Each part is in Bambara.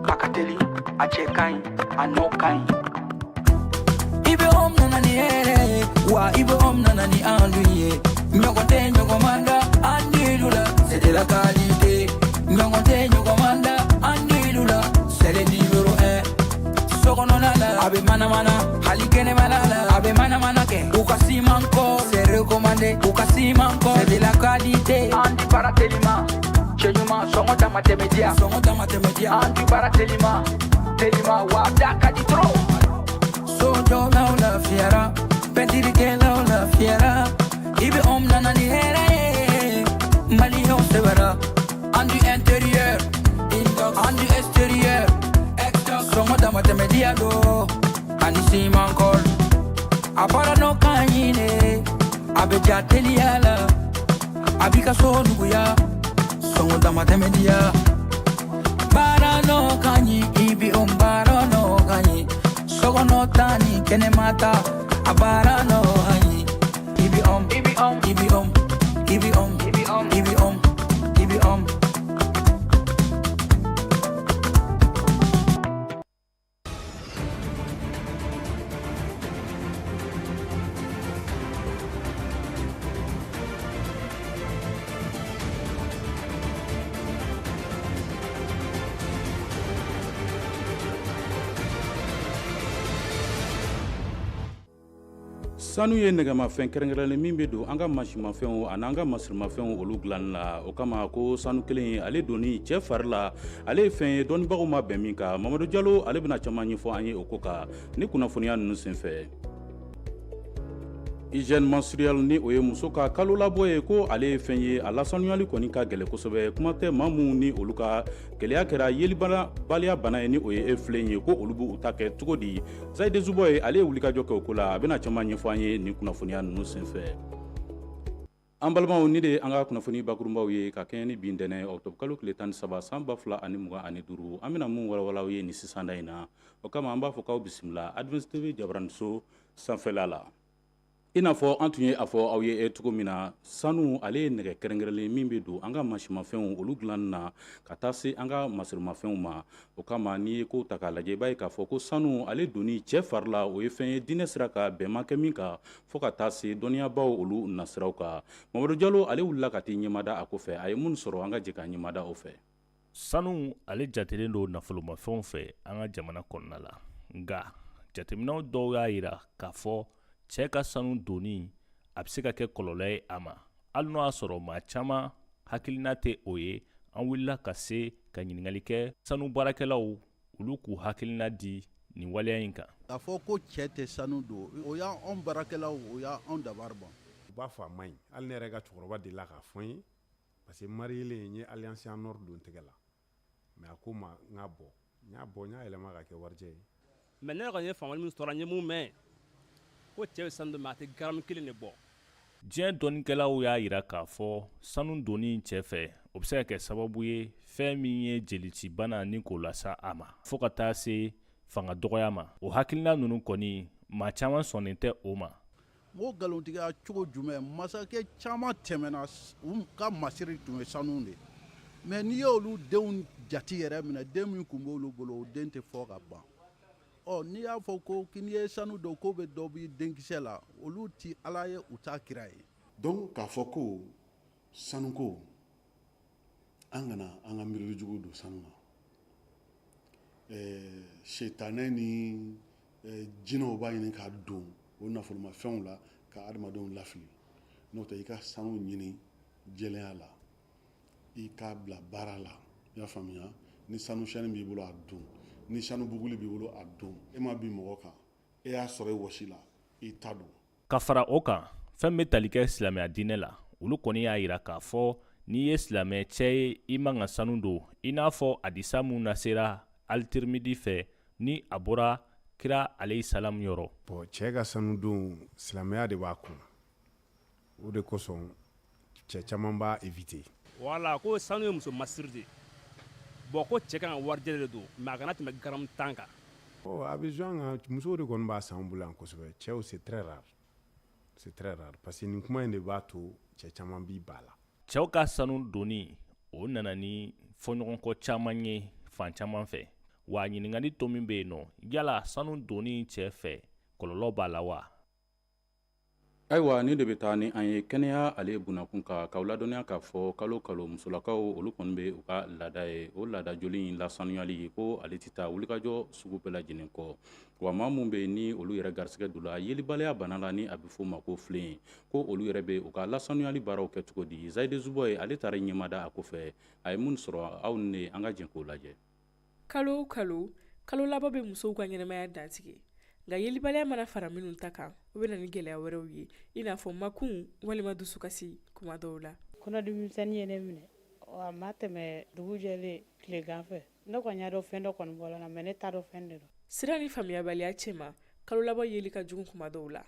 A ka teli, a cɛ ka ɲi, a nɔ ka ɲi. IBM nana ni hɛrɛ ye wa, IBM nana ni andu ye. Ɲɔgɔn tɛ ɲɔgɔn man da andilu la, c'est de la qualité. Ɲɔgɔn tɛ ɲɔgɔn man da andilu la, c'est le numéro 1. Sokɔnɔna la, a bɛ manamana, hali kɛnɛmana la, a bɛ manamana kɛ. U ka siman kɔ, c'est recommandé. U ka siman kɔ, c'est de la qualité. An di baara telima, cɛ ɲuman, sɔngɔ dama tɛmɛ diya, sɔngɔ dama tɛmɛ diya. An di baara telima telima wa, da ka di trop. Sojɔlaw lafiyara, pɛntirikɛlaw lafiyara. IBM nana ni hɛrɛ ye, maliyɛnw sɛbɛra. An du intérieur, an du extérieur, sɔngɔ dama tɛmɛ diya do ani siman kɔl. A baara nɔ ka ɲi, a bɛ ja teliya la, a b'i ka so nuguya, sɔngɔ dama tɛmɛ diya. Baara nɔ ka ɲi, IBM baara nɔ ka ɲi. Sokɔnɔ ta ni kɛnɛma ta, a baara nɔ ka ɲi. IBM, IBM, IBM, IBM, IBM, IBM. Sanu ye nɛgɛmafɛn kɛrɛnkɛrɛnlen min bɛ don an ka mansimafɛnw ani an ka masirimafɛnw olu dilanni la. O kama ko sanu kelen ale donni cɛ fari la, ale ye fɛn ye dɔnnibagaw ma bɛn min kan. Mamadu Jalo, ale bɛna caman ɲɛfɔ an ye o ko kan ni kunnafoniya ninnu senfɛ. Hygiène menstruelle, ni o ye muso ka kalo labɔ ye, ko ale ye fɛn ye a lasanuyali kɔni ka gɛlɛn kosɛbɛ. Kuma tɛ maa minnu ni olu ka gɛlɛya kɛra yelibaliya bana ye, ni o ye e filen ye, ko olu b'u ta kɛ cogo di? Zayide Zubɔ ye, ale ye wulikajɔ kɛ o ko la, a bɛna caman ɲɛfɔ an ye nin kunnafoniya ninnu senfɛ. An balimaw, nin de ye an ka kunnafoni bakurunbaw ye ka kɛɲɛ ni bi ntɛnɛn octobre kalo tile 13 san 2025. An bɛna mun walawala aw ye nin sisanda in na? O kama an b'a fɔ k'aw bisimila Advance TV jabaraniso sanfɛla la. I n'a fɔ an tun ye a fɔ aw ye cogo min na, sanu ale ye nɛgɛ kɛrɛnkɛrɛnlen min bɛ don an ka mansimafɛnw olu dilanni na ka taa se an ka masirimafɛnw ma. O kama n'i ye ko ta k'a lajɛ, i b'a ye k'a fɔ ko sanu ale donni cɛ fari la, o ye fɛn ye diinɛ sira kan bɛn ma kɛ min kan, fo ka taa se dɔnniyabaw olu nasiraw kan. Mamadu Jalo, ale wulila ka t'i ɲɛmada a ko fɛ. A ye mun sɔrɔ? An ka jɛ k'a ɲɛmada o fɛ. Sanu ale jatelen don nafolomafɛnw fɛ an ka jamana kɔnɔna la, nka jateminɛw dɔw y'a jira k'a fɔ cɛ ka sanu donni a bɛ se ka kɛ kɔlɔlɔ ye a ma, hali n'o y'a sɔrɔ maa caman hakilina tɛ o ye. An wulila ka se ka ɲininkali kɛ sanu baarakɛlaw, olu k'u hakilina di nin waleya in kan. K'a fɔ ko cɛ tɛ sanu don, o y'anw baarakɛlaw, o y'anw dabari ban. U b'a fɔ a man ɲi. Hali ne yɛrɛ ka cɛkɔrɔba delila k'a fɔ n ye, parce que mariélen n ye alliance en or don tɛgɛ la, mais a ko n ma n k'a bɔ. N y'a bɔ, n y'a yɛlɛma ka kɛ warijɛ ye. Mais ne yɛrɛ kɔni ye faamuyali min sɔrɔ, n ye mun mɛn, ko cɛ bɛ sanu don, mais a tɛ garamu kelen de bɔ. Diɲɛ dɔnnikɛlaw y'a jira k'a fɔ sanu donni cɛ fɛ, o bɛ se ka kɛ sababu ye fɛn min ye jelicibana ni k'o lasa a ma, fo ka taa se fanga dɔgɔya ma. O hakilina ninnu kɔni, maa caman sɔnnen tɛ o ma. N ko nkalontigiya cogo jumɛn? Masakɛ caman tɛmɛna, u ka masiri tun ye sanu de ye, mais n'i y'olu denw jate yɛrɛ minɛ, den min tun b'olu bolo, o den tɛ fɔ ka ban. Ɔ n'i y'a fɔ ko n'i ye sanu don k'o bɛ dɔ b'i denkisɛ la, olu ti Ala ye, u t'a kira ye. Donc k'a fɔ ko sanuko, an kana an ka miirili jugu don sanu na. Setanɛ ni jinɛw b'a ɲini k'a don o nafolomafɛnw la ka adamadenw lafili. N'o tɛ, i ka sanu ɲini jɛlenya la, i k'a bila baara la, i y'a faamuya? Ni sanu chaîne b'i bolo, a don. Ni sanu buguli b'i bolo, a don. E ma bin mɔgɔ kan, e y'a sɔrɔ i wɔsi la, i ta don. Ka fara o kan, fɛn bɛ tali kɛ silamɛya diinɛ la, olu kɔni y'a jira k'a fɔ n'i ye silamɛ cɛ ye, i man ka sanu don, i n'a fɔ hadisa mun nasera Alitirimidi fɛ ni a bɔra kira alayhi salam yɔrɔ. Bon, cɛ ka sanu don, silamɛya de b'a kɔnɔ, o de kosɔn cɛ caman b'a éviter. Wala ko sanu ye muso masiri de ye. Bon, ko cɛ kan ka warijɛ de don, mais a kana tɛmɛ garamu 10 kan. Bon, a bɛ jouer an kan, musow de kɔni b'a san bolo yan kosɛbɛ. Cɛw, c'est très rare, c'est très rare, parce que nin kuma in de b'a to cɛ caman b'i ba la. Cɛw ka sanu donni, o nana ni fɔɲɔgɔnkɔ caman ye fan caman fɛ. Wa ɲininkali tɔ min bɛ yen nɔ, yala sanu donni cɛ fɛ, kɔlɔlɔ b'a la wa? Ayiwa, nin de bɛ taa ni an ye kɛnɛya ale bunakun kan, k'aw ladɔnniya k'a fɔ kalo kalo musolakaw olu kɔni bɛ u ka laada ye. O laada joli in lasanuyali ko ale tɛ taa wulikajɔ sugu bɛɛ lajɛlen kɔ. Wa maa minnu bɛ yen ni olu yɛrɛ garisɛgɛ don la yelibaliya bana la, ni a bɛ f'o ma ko filen, ko olu yɛrɛ bɛ u ka lasanuyali baaraw kɛ cogo di? Zayide Zubɔ ye, ale taara ɲɛmada a kɔfɛ, a ye mun sɔrɔ? Aw ni an ka jɛ k'o lajɛ. Kalo o kalo, kalo labɔ bɛ musow ka ɲɛnamaya dantigɛ. Nka yelibaliya mana fara minnu ta kan, o bɛ na ni gɛlɛya wɛrɛw ye, i n'a fɔ makun walima dusukasi kuma dɔw la. Kɔnɔdimimisɛnnin ye ne minɛ, a ma tɛmɛ dugu jɛlen tilegan fɛ. Ne kɔni y'a dɔn fɛn dɔ kɔni bɔra na, mais ne t'a dɔn fɛn de don. Sira ni faamuyabaliya cɛma, kalo labɔ yeli ka jugu kuma dɔw la.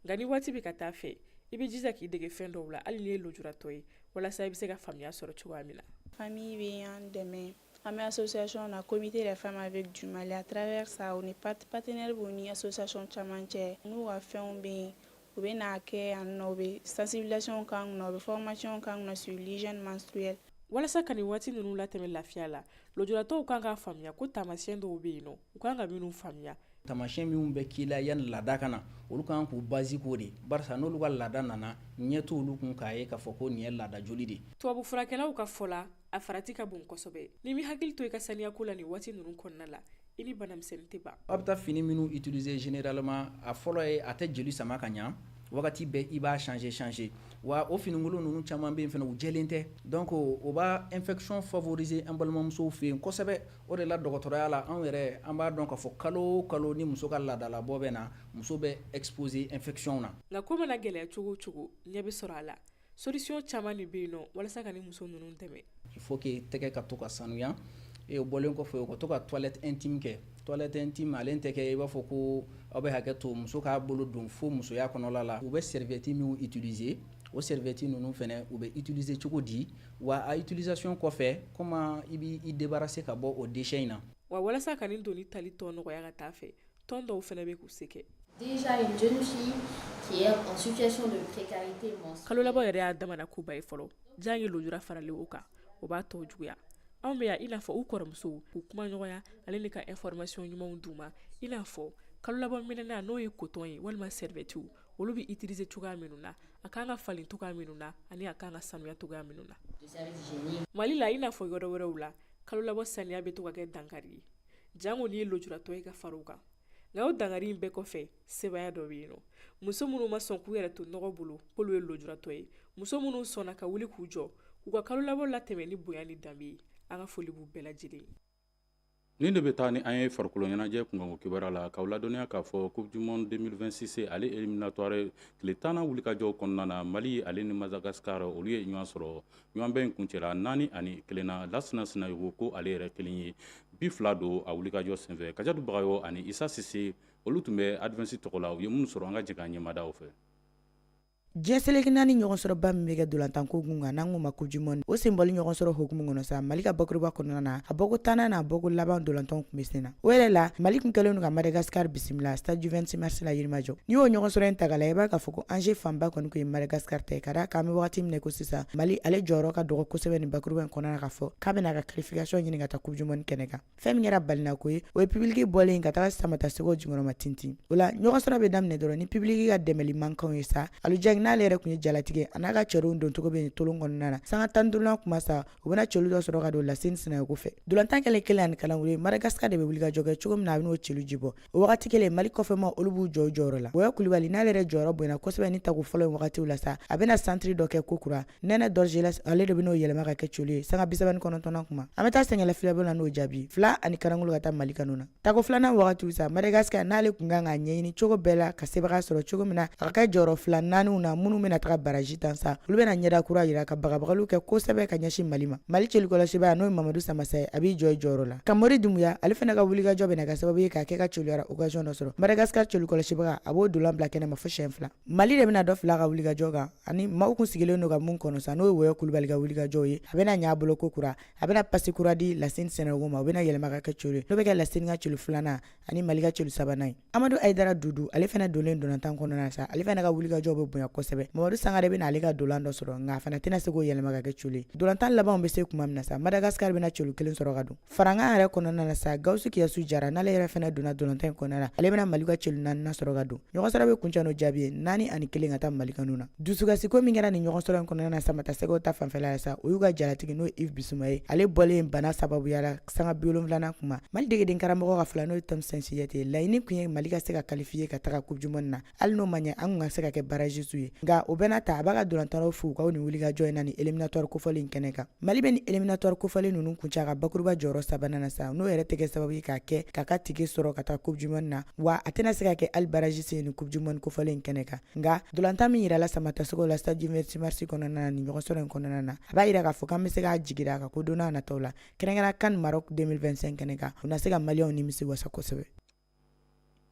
Nka ni waati bɛ ka taa fɛ, i bɛ jija k'i dege fɛn dɔw la, hali n'i ye lujuratɔ ye, walasa i bɛ se ka faamuya sɔrɔ cogoya min na. Famille bɛ an dɛmɛ. An bɛ association na, Comité des femmes aveugles du Mali. À travers ça, u ni partenaire b'u ni association caman cɛ, n'u ka fɛnw bɛ yen, u bɛ n'a kɛ yan nɔ, u bɛ sensibilisation k'an kunna, u bɛ formation k'an kunna sur l'hygiène menstruelle. Walasa ka nin waati ninnu latɛmɛ lafiya la, lujuratɔw kan k'a faamuya ko taamasiyɛn dɔw bɛ yen nɔ, u kan ka minnu faamuya. Taamasiyɛn minnu bɛ k'i la yanni laada ka na, olu kan k'u basi k'o de, barisa n'olu ka laada nana, ɲɛ t'olu kun k'a ye k'a fɔ ko nin ye laada joli de. Tubabu furakɛlaw ka fɔ la, a farati ka bon kosɛbɛ. N'i m'i hakili to i ka saniyako la nin waati ninnu kɔnɔna la, i ni banamisɛnnin tɛ ban. Aw bɛ taa fini minnu utiliser généralement, a fɔlɔ ye, a tɛ joli sama ka ɲa. Wagati bɛɛ i b'a changer changer. Wa o finikolon ninnu caman bɛ yen fana, u jɛlen tɛ. Donc o b'a infection favoriser an balimamusow fɛ yen kosɛbɛ. O de la, dɔgɔtɔrɔya la, anw yɛrɛ an b'a dɔn k'a fɔ kalo o kalo ni muso ka laadalabɔ bɛ na, muso bɛ exposer infection na. Nka ko mana gɛlɛya cogo o cogo, ɲɛ bɛ sɔrɔ a la. Solution caman de bɛ yen nɔ walasa ka ni muso ninnu dɛmɛ. Il faut que tɛgɛ ka to ka sanuya. E o bɔlen kɔfɛ, u ka to ka toilette intime kɛ. Toilette intime, ale tɛ kɛ i b'a fɔ ko aw bɛ hakɛ to, muso k'a bolo don fo musoya kɔnɔla la. U bɛ serviette minnu utiliser, o serviette ninnu fana, u bɛ utiliser cogo di? Wa a utilisation kɔfɛ, comment i b'i débarrasser ka bɔ o déchet in na? Wa walasa ka nin doni tali tɔ nɔgɔya ka taa fɛ, tɔn dɔw fana bɛ k'u se kɛ. Déjà, une jeune fille qui est en situation de précarité menstruelle. Kalo labɔ yɛrɛ y'a damana koba ye fɔlɔ. Jan ye lujura faralen o kan, o b'a tɔ juguya. Anw bɛ yan i n'a fɔ u kɔrɔmusow, k'u kumaɲɔgɔnya ale ni ka information ɲumanw d'u ma, i n'a fɔ kalo labɔ minɛna, n'o ye coton ye walima serviette, olu bɛ utiliser cogoya minnu na, a kan ka falen cogoya minnu na, ani a kan ka sanuya cogoya minnu na. Mali la, i n'a fɔ yɔrɔ wɛrɛw la, kalo labɔ saniya bɛ to ka kɛ dankari ye, jango n'i ye lujuratɔ ye ka fara o kan. Nka o dankari in bɛɛ kɔfɛ, sebaaya dɔ bɛ yen nɔ. Muso minnu ma sɔn k'u yɛrɛ to nɔgɔ bolo k'olu ye lujuratɔ ye, muso minnu sɔnna ka wuli k'u jɔ k'u ka kalo labɔ latɛmɛ ni bonya ni danbe ye, an ka foli b'u bɛɛ lajɛlen. Nin de bɛ taa ni an ye farikolo ɲɛnajɛ kunkanko kibaruya la, k'aw ladɔnniya k'a fɔ Coupe du monde 2026 ale éliminatoire tile 10nan wulikajɔw kɔnɔna na, Mali ale ni Madagascar olu ye ɲɔgɔn sɔrɔ. Ɲɔgɔnbɛn in kuncɛla 4-1 na. Lasina Sinayogo ko ale yɛrɛ kelen ye bi 2 don a wulikajɔ senfɛ. Kajatu Bagayo ani Isa Sise, olu tun bɛ Advance tɔgɔ la. U ye mun sɔrɔ? An ka jɛ k'an ɲɛmada o fɛ. Diɲɛ seleke naani ɲɔgɔnsɔrɔba min bɛ kɛ dolantanko gun kan, n'an k'o ma Coupe du monde, o senbɔli ɲɔgɔnsɔrɔ hukumu kɔnɔ sa, Mali ka bakuruba kɔnɔna na, a bɔko 10nan n'a bɔko laban dolantanw tun bɛ sen na. O yɛrɛ la, Mali tun kɛlen don ka Madagascar bisimila stade du 26 mars la Yirimajɔ. N'i y'o ɲɔgɔnsɔrɔ in ta k'a lajɛ, i b'a k'a fɔ ko enjeu fanba kɔni tun ye Madagascar ta ye, ka d'a kan an bɛ wagati min na i ko sisan, Mali ale jɔyɔrɔ ka dɔgɔ kosɛbɛ nin bakuruba in kɔnɔna na, k'a fɔ k'a bɛna ka qualification ɲini ka taa Coupe du monde kɛnɛ kan. Fɛn min kɛra balinako ye, o ye public bɔlen ka taga Samata Sɛgɛw jukɔrɔma tintin. O la, ɲɔgɔnsɔrɔ bɛ daminɛ dɔrɔn ni public ka dɛmɛli mankanw ye sa. Aliou Dieng, n'ale yɛrɛ tun ye jalatigɛ, a n'a ka cɛdenw doncogo bɛ nin tolon kɔnɔna na, sanga 15nan kuma sa, u bɛna celu dɔ sɔrɔ ka don Lasine Sinayogo fɛ. Dolantan kɛlen 1 ni Madagascar de bɛ wulikajɔ kɛ cogo min na a bɛn'o celu jibɔ. O wagati kelen, Mali kɔfɛma olu b'u jɔ u jɔyɔrɔ la. Wɔyɔ Kulibali, n'ale yɛrɛ jɔyɔrɔ bonyana kosɛbɛ ni tako fɔlɔ in wagatiw la sa, a bɛna centre dɔ kɛ kokura. Nɛnɛ Dorgeles, ale de bɛn'o yɛlɛma ka kɛ celu ye sanga 39nan kuma. An bɛ taa sɛgɛnla filɛbɔ la n'o jaabi 2 ani ka taa Mali kanu na. Tako filanan wagatiw sa, Madagascar, n'ale tun kan k'a ɲɛɲini cogo bɛɛ la ka sebaga sɔrɔ cogo min na a ka kɛ jɔyɔrɔ fila naaniw na minnu bɛna taga barrage tan sa, olu bɛna ɲɛda kura yira ka bagabagaliw kɛ kosɛbɛ ka ɲɛsin Mali ma. Mali celikɔlɔsibaa, n'o ye Mamadu Samasa ye, a b'i jɔ i jɔyɔrɔ la. Kamori Dunbuya, ale fana ka wulikajɔ bɛna kɛ sababu ye k'a kɛ ka celuyara occasion dɔ sɔrɔ. Madagascar celikɔlɔsibaga, a b'o dolan bila kɛnɛ ma fo siɲɛ 2. Mali de bɛna dɔ fila ka wulikajɔ kan, ani maaw kun sigilen don ka mun kɔnɔ sa, n'o ye Wɔyɔ Kulubali ka wulikajɔw ye. A bɛna ɲɛ a bolo ko kura, a bɛna passe kura di Lasine Sinayogo ma, o bɛna yɛlɛma ka kɛ celu ye, n'o bɛ kɛ Lasine ka celu filanan ani Mali ka celu sabanan ye. Amadu Ayidara Dudu, ale fana donnen dolantan kɔnɔna na sa, ale fana ka wulikajɔw bɛ bonya kosɛbɛ. kosɛbɛ. Mamadu Sangare bɛna ale ka dolan dɔ sɔrɔ, nka a fana tɛna se k'o yɛlɛma ka kɛ celu ye. Dolantan labanw bɛ se kuma min na sa, Madagascar bɛna celu kelen sɔrɔ ka don. Farankan yɛrɛ kɔnɔna na sa, Gawusu Kiyasu Jara, n'ale yɛrɛ fana donna dolantan in kɔnɔna na, ale bɛna Mali ka celu naaninan sɔrɔ ka don. Ɲɔgɔnsɔrɔ bɛ kuncɛ n'o jaabi ye 4-1 ka taa Mali kanu na. Dusukasiko min kɛra nin ɲɔgɔnsɔrɔ in kɔnɔna na Samatasɛgɛw ta fanfɛla la sa, o y'u ka jalatigi n'o ye Yves Bissouma ye. Ale bɔlen bana sababuya la sanga 70nan kuma. Mali degeden karamɔgɔ ka fɔ la, n'o ye Tom Saintfiet ye, laɲini tun ye Mali ka se ka qualifier ka taga Coupe du monde na. Hali n'o ma ɲɛ, an tun ka se ka kɛ barragiste ye. Nka o bɛɛ n'a ta, a b'a ka dolantannaw fo u ka nin wulikajɔ in na nin éliminatoire kofɔlen in kɛnɛ kan. Mali bɛ nin éliminatoire kofɔlen ninnu kuncɛ a ka bakuruba jɔyɔrɔ sabanan na sa, n'o yɛrɛ tɛ kɛ sababu ye k'a kɛ k'a ka ticket sɔrɔ ka taa Coupe du monde na, wa a tɛna se ka kɛ hali barragiste ye nin Coupe du monde kofɔlen in kɛnɛ kan. Nka dolantan min yirala Samatasɛgɛw la stade du 26 mars kɔnɔna na nin ɲɔgɔnsɔrɔ in kɔnɔna na, a b'a yira k'a fɔ k'an bɛ se k'a jigi da a kan ko don n'a nataw la, kɛrɛnkɛrɛn CAN Maroc 2025 kɛnɛ kan, u na se ka maliyɛnw nimisi wasa kosɛbɛ.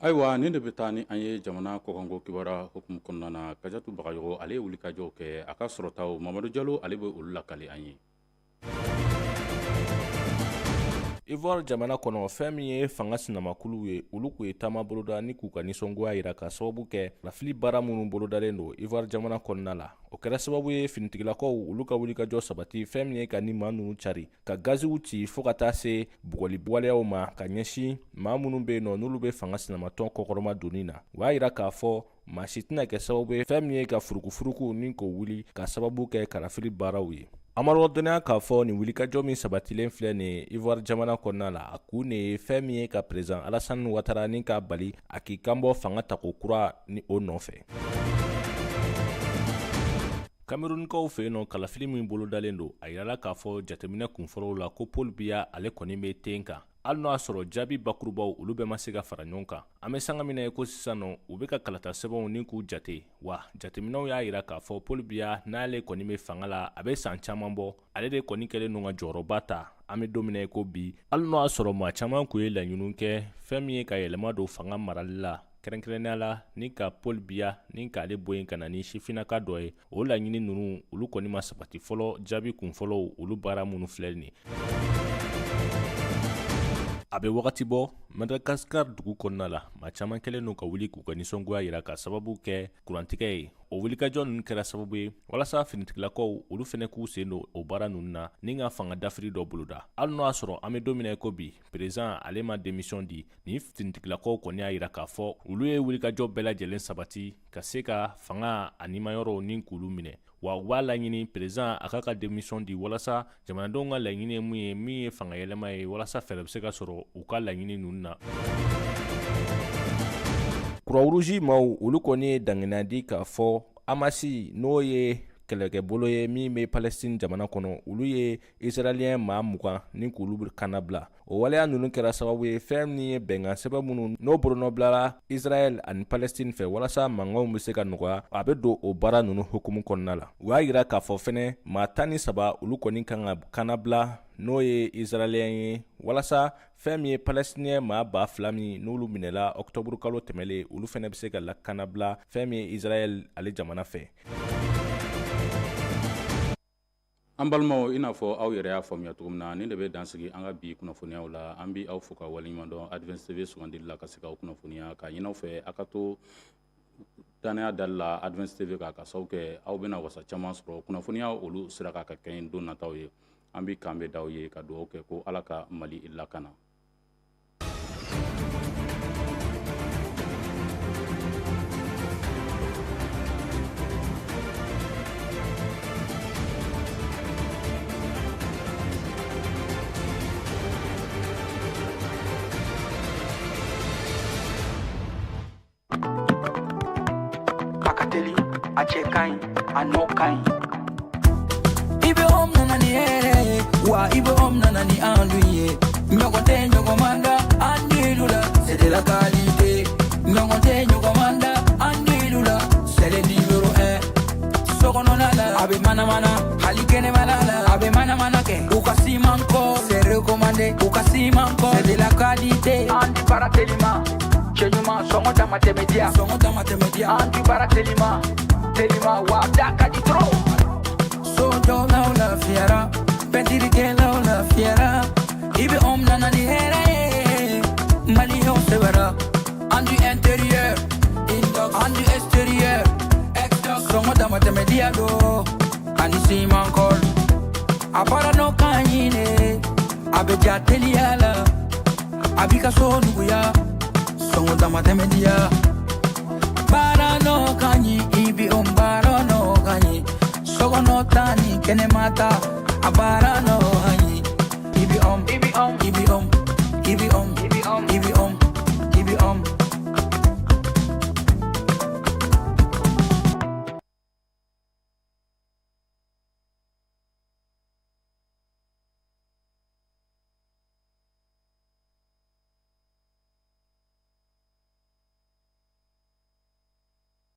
Ayiwa, nin de bɛ taa ni an ye jamana kɔkanko kibaruya hukumu kɔnɔna na. Kajatu Bagayogo, ale ye wulikajɔw kɛ, a ka sɔrɔtaw, Mamadu Jalo, ale bɛ olu lakali an ye. Ivoire jamana kɔnɔ, fɛn min ye fanga sinamakuluw ye, olu kun ye taama boloda ni k'u ka nisɔngoya yira ka sababu kɛ kalafili baara minnu bolodalen don Ivoire jamana kɔnɔna la. O kɛra sababu ye finitigilakaw olu ka wulikajɔ sabati, fɛn min ye ka ni maa ninnu cari, ka gaziw ci, fo ka taa se bugɔli waleyaw ma ka ɲɛsin maa minnu bɛ yen nɔ, n'olu bɛ fanga sinamatɔn kɔkɔrɔma donni na. U y'a yira k'a fɔ maa si tɛna kɛ sababu ye fɛn min ye ka furukufuruku ni k'o wuli ka sababu kɛ kalafili baaraw ye. An b'a ladɔnniya k'a fɔ nin wulikajɔ min sabatilen filɛ nin ye Ivoire jamana kɔnɔna la, a kun de ye fɛn min ye ka président Alassane Ouattara ni k'a bali a k'i kanbɔ fanga tako kura ni o nɔfɛ. Kamerunkaw fɛ yen nɔ, kalafili min bolodalen don, a yirala k'a fɔ jateminɛ kunfɔlɔw la ko Paul Biya, ale kɔni bɛ ten kan, hali n'o y'a sɔrɔ jaabi bakurubaw olu bɛɛ ma se ka fara ɲɔgɔn kan. An bɛ sanga min na i ko sisan nɔ, u bɛ ka kalata sɛbɛnw ni k'u jate, wa jateminɛw y'a yira k'a fɔ Paul Biya, n'ale kɔni bɛ fanga la, a bɛ san caman bɔ, ale de kɔni kɛlen don ka jɔyɔrɔba ta an bɛ don min na i ko bi, hali n'o y'a sɔrɔ maa caman kun ye laɲiniw kɛ fɛn min ye ka yɛlɛma don fanga marali la, kɛrɛnkɛrɛnnenya la ni ka Paul Biya ni k'ale bɔ yen ka na ni sifinnaka dɔ ye. O laɲini ninnu olu kɔni ma sabati fɔlɔ jaabi kunfɔlɔw olu baara minnu filɛ nin ye. A bɛ wagati bɔ, Madagascar dugu kɔnɔna la, maa caman kɛlen don ka wuli k'u ka nisɔngoya yira ka sababu kɛ kurantigɛ ye. O wulikajɔ ninnu kɛra sababu ye walasa finitigilakaw olu fɛnɛ k'u sen don o baara ninnu na ni ka fanga dafiri dɔ boloda. Hali n'o y'a sɔrɔ an bɛ don min na i ko bi, président ale ma démission di, nin finitigilakaw kɔni y'a yira k'a fɔ olu ye wulikajɔ bɛɛ lajɛlen sabati ka se ka fanga a nimayɔrɔw ni k'olu minɛ, wa u b'a laɲini président a k'a ka démission di walasa jamanadenw ka laɲini ye mun ye, min ye fanga yɛlɛma ye, walasa fɛɛrɛ bɛ se ka sɔrɔ u ka laɲini ninnu na. Croix-Rouge maaw olu kɔni ye danganiya di k'a fɔ Hamasi, n'o ye kɛlɛkɛbolo ye min bɛ Palestine jamana kɔnɔ, olu ye Israélien maa 20 ni k'olu kannabila. O waleya ninnu kɛra sababu ye fɛn min ye bɛnkan sɛbɛn minnu n'o bolonɔbilara Israël ani Palestine fɛ walasa mankanw bɛ se ka nɔgɔya, a bɛ don o baara ninnu hukumu kɔnɔna la. U y'a yira k'a fɔ fɛnɛ maa 13 olu kɔni kan ka kannabila, n'o ye Israélien ye, walasa fɛn min ye Palestinien maa 2000 min n'olu minɛla octobre kalo tɛmɛlen, olu fɛnɛ bɛ se ka lakannabila fɛn min ye Israël ale jamana fɛ. An balimaw, i n'a fɔ aw yɛrɛ y'a faamuya cogo min na, nin de bɛ dan sigi an ka bi kunnafoniyaw la. An bɛ aw fo ka waleɲuman dɔn Advance TV sugandili la ka se k'aw kunnafoniya, k'a ɲini aw fɛ aw ka to dannaya dali la Advance TV kan, ka sababu kɛ aw bɛna wasa caman sɔrɔ kunnafoniya olu sira kan ka kɛɲɛ don nataw ye. An bɛ kan bɛ d'aw ye ka dugawu kɛ ko Ala ka Mali lakana. A ka teli, a cɛ ka ɲi, a nɔ ka ɲi. IBM nana ni hɛrɛ ye, wa IBM nana ni enduit ye. Ɲɔgɔn tɛ ɲɔgɔn man da enduit la, c'est de la qualité. Ɲɔgɔn tɛ ɲɔgɔn man da enduit la, c'est le numéro 1. Sokɔnɔna la, a bɛ manamana, hali kɛnɛmana la, a bɛ manamana kɛ. U ka siman kɔ, c'est recommandé. U ka siman kɔ, c'est de la qualité. Enduit baara telima, cɛ ɲuman, sɔngɔ dama tɛmɛ diya, sɔngɔ dama tɛmɛ diya. Enduit baara telima, telima, wa da ka di trop. Sojɔlaw lafiyara, pɛntirikɛlaw lafiyara. IBM nana ni hɛrɛ ye, maliyɛnw sɛbɛra. Enduit intérieur, enduit extérieur, sɔngɔ Teliya don ani siman kɔli. A baara nɔ ka ɲi ne, a bɛ ja teliya la, a b'i ka so nuguya, sɔngɔ damatɛmɛ diya. Baara nɔ ka ɲi, i bi o baara nɔ ka ɲi, sokɔnɔ ta ni kɛnɛma ta.